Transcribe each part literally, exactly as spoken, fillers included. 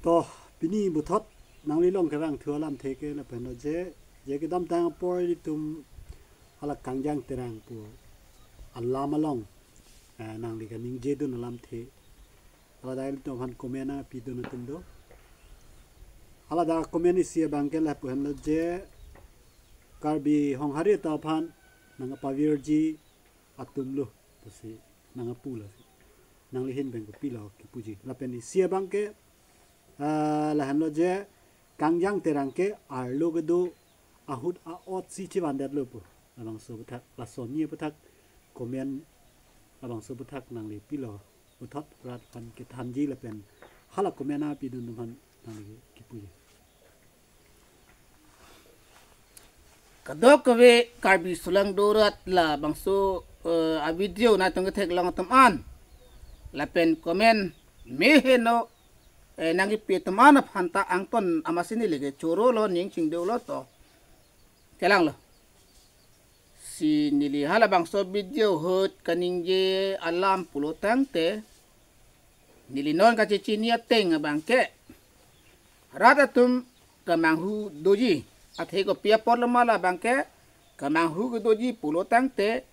To, pini puthot nangli long kevang thu alamthe ke lapen lo je, je kedamtang apor ilitum hala Kangjang Terang pu alam along, eh, nangli kaningjedun alamthe. Hala dak ilitum aphan comment nangpidun atum do. Hala dak comment isi abang ke lapu henlo je, Karbi Honghari ta aphan nangpavirji atum lo pusi nangpulo. Nangli ahin pen kopilo kipuji. Lapen isi abang ke, ah, lahenlo je, Kangjang Terang ke arlo kedo ahut a-ot si chevandetlo pu. Labangso aputhak, lason ni aputhak comment, labangso aputhak nangli pilo puthot rat aphan kethanji lapen hala comment nangpidun atum aphan nangli kipuji. Kadokave Karbi sulang dorat labangso, eh, a-video nangtum ketheklong atum an lapen comment meheno, eh, nangkepi atum an aphan ta angton amatsi neli ke chorolo, ning chingdolo to. Kelanglo. Si neli halabangso video ahut kaningje alam pulo tangte, neli non kachechini ateng abang ke, rat atum kemanghu doji, athe kopi apotlo ma labang ke kemanghu kedoji pulo tangte,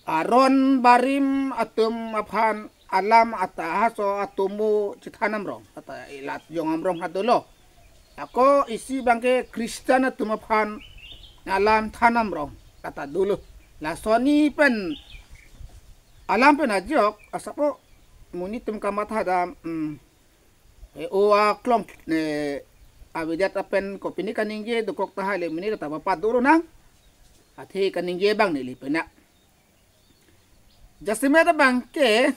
aron barim atum aphan alam ata haso atomo chethan amrong ata ilat jong amrong ha dolo. Ako isi abang ke Christian atum aphan alam than amrong ata dolo. Lason ni pen alam pen ajok asapo monit atum kamatha dam, mm, eh, o aklong, eh, avedet apen kopine kaningje dokok tahai le monit ta papadoro nang. Athe kaningje abang neli pena. Jasemet abang ke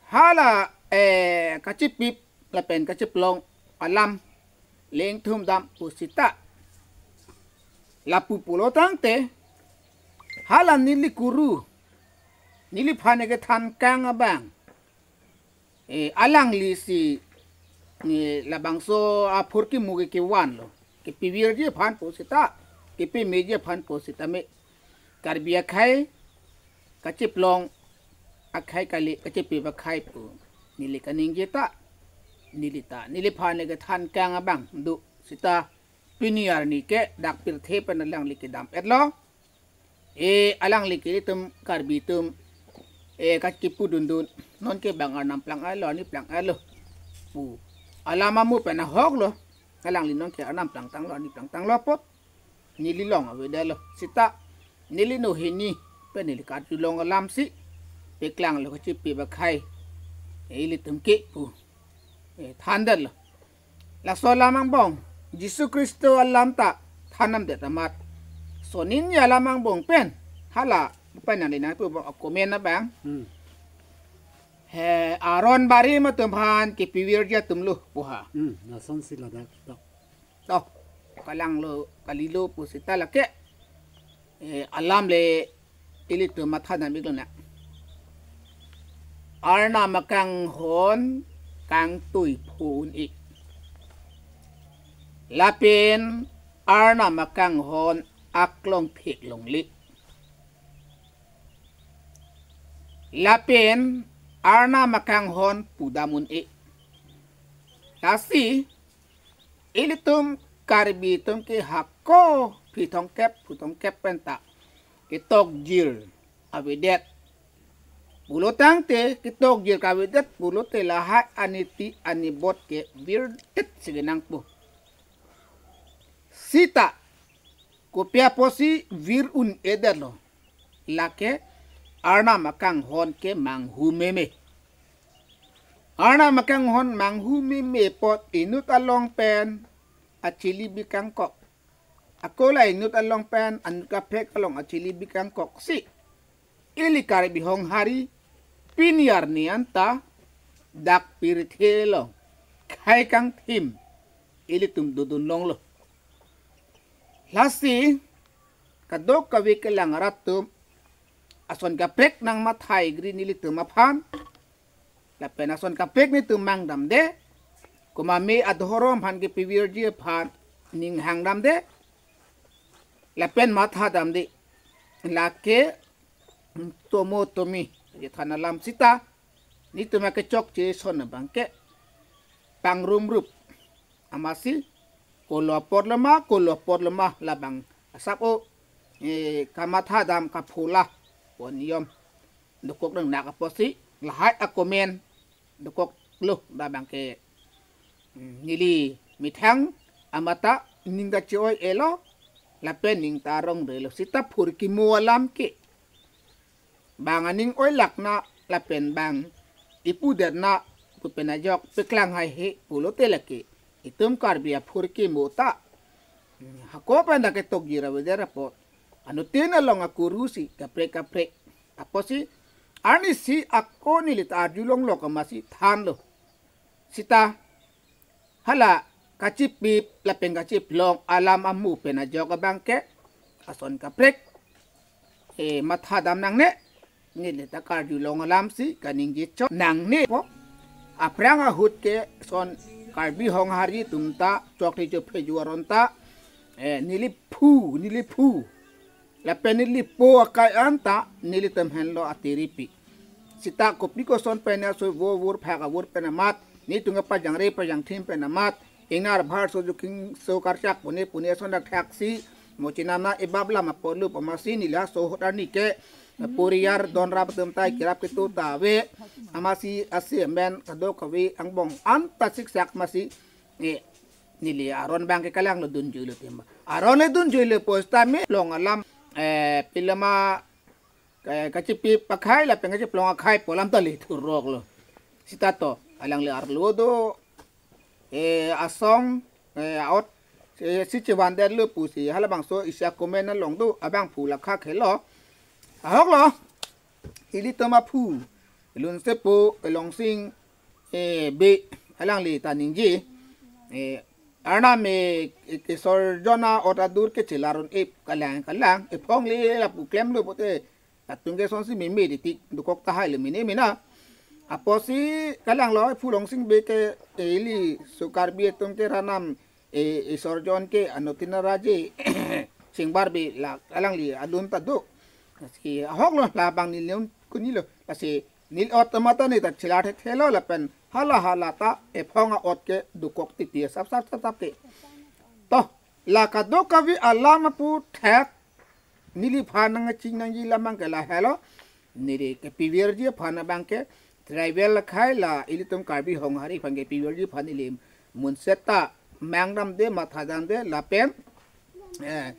hala, eh, kachipip lapen kachiplong alam lengthum dam pu seta. Lapu pulo tangte hala neli kuru, neliphan kethan kang abang, eh, alangli si, eh, labangso aphurkimo ke kevanlo. Kepivirji aphan pu seta, kepimeji aphan pu seta me. Karbi akhei kachiplong akhei kali, kachipip akhei pu neli kaningje ta, neli ta, neliphan kethan kang abang do seta, pini arni ke dak pirthe pen alangli kedam-etlo. E, alangli ke ilitum Karbi atum, e, kachipudundun, non ke bang arnam plang-etlo, arni plang-etlo pu alam amu pen ahoklo. Alangli non ke arnam plangtanglo, arni plangtanglo apot neli long avedetlo. Seta neli no hini pen neli karjulong alam si peklanglo kachipip akhei, e, ilitum ke pu, e, thandetlo. Laso alam angbong, Jisu Khristo alam ta than damdet amat, sonini alam angbong pen hala pen nangli nangpu comment abang. Hmm. He, aron barim atum aphan kepivirji atum lo pu ha. Hmm, lasonsi ladak to. To, kalanglo, kalilo pu seta lake, eh, alam le ilitum matha dam-iklo na. Arnam akanghon kangtui phu un-e. Lapen arnam akanghon aklong phek longle. Lapen arnam akanghon pudam un-e. Lasi ilitum Karbi atum ke hako phli throngkep, phli throngkep pen ta ketokjir avedet. Pulo tangte ketokjir kavedet pulote lahai aniti anibot ke virdet si kenangpo. Seta kopi apotsi vir un-edetlo? Lake arnam akanghon ke manghu meme. Arnam akanghon manghu meme apot inut along pen achili bikangkok, ako la inut along pen anut kaprek along achili bikangkok si ili Karbi Honghari pini arni anta dak pirthe along khei kangthim ilitum dodun longlo. Lasi kadokave kelang arat atum ason kaprek nangmathai gri nelitum aphan. Lapen ason kaprek netum mang damde. Komat me adhorom aphan kepivirji aphan ning hang damde. Lapen matha damde. Lake tomo tomi kethan alam seta Netum akechokche ason abangke pangrum rup. Amatsi kolo apor loma, kolo apor loma labang asap o, eh, kamatha dam kaphola pon niyom dokok nangnak apotsi lahai a-comment dokoklo labangke, mm, neli methang amata ning ta che-oi-elo lapen ning ta arong relo. Sita phurkimo alam ke bang aning oilak na lapen bang ipudet na pu pen ajok paklang haihe pulote lake itum Karbi aphurkimo ta, mm, hako pen dak ketokji ra avedet apot anuttin along akuru si kaprek kaprek. Apotsi arnisi ako neli ta arjulonglo, amatsi thanlo. Sita hala kachipip lapen kachiplong alam amu pen ajok abangke ason kaprek, eh, matha dam nangne. Neli ta karjulong alamsi kaningje chok nangne po. Aphrang ahut ke son Karbi Honghari atum ta chokri chophe ju aron ta, eh, neli phu, neli phu lapen neli po akai anta nelitum henlo atiripi. Sita kopi koson pen aso vo vur phak avur pen amat, netum apajangre pajangthim pen amat, ingnar bhar so juking so karchak pune pune ason dak thaksi mo chinam na ebap lam apotlo, amatsi neli aso ahut arni ke poriyar don rap atum ta kirap ketu ta ave. Amatsi ase amen kadokave angbong anta siksak amatsi, eh, neli aron abangke kalanglo dunjuilo tema. Aron le dunjuilo pusitame plong alam, eh, pilama, eh, kachipip akhai lapen kachiplong akhai pu alam ta le thuroklo. Sita to alangli arlo do, eh, asong, eh, aot, eh, si chevandetlo pusi halabangso isi a-comment along do abangphu lakha khelo. Ahoklo, ilitum aphu Lunsepo Longsing, eh, Bey alangli ta ningje, eh, Arnam, eh, eh, Isorjon a-ot adur ke chelar un-e kalang kalang, ephong le lapu klemlo pote, atum ke sonsi meme di tik dokok tahai le mene mena. Apotsi kalanglo, phu Longsing Bey ke, eh, ili so Karbi atum ke Arnam, eh, Isorjon ke anuttin araje Singbar Bey la alangli alun ta do. Lasi ahoklo, labang neli un kunilo. Lasi neli ot mata neli ta chelar thekthelo lapen hala hala ta ephong a-ot ke dokok titi sap sap sap sap ke. To, la kadokave alam aphuthak neliphan nangching nangji alam abangke lahelo. Neli kepivirji aphan abangke tribal akhai la ilitum Karbi Honghari aphan kepivirji aphan neli munset ta mangdamde, matha damde lapen, eh,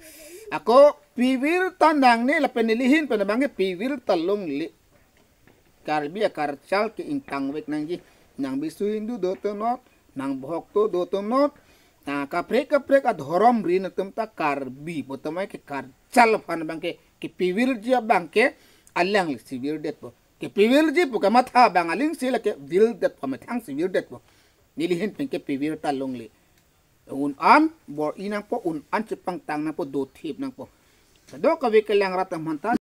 ako pivir ta nangne lapen neli ahin pen abangke pivir ta longle. Karbi akarchal ke ingtangvek nangji. Nang Bisu Hindu do atum not, nang Bhokto do atum not, ah, kaprek kaprek adhorom rin atum ta Karbi pu atum ke karchal aphan abangke kepivirji abangke alangli si virdetpo. Kepivirji pu kamatha abang alangli si lake virdetpo, methang si virdetpo. Neli ahin pen kepivir ta longle. Un-an bor-i nangpo, un-an chepangtang nangpo, dothip nangpo. Kadokave kelang rat atum aphanta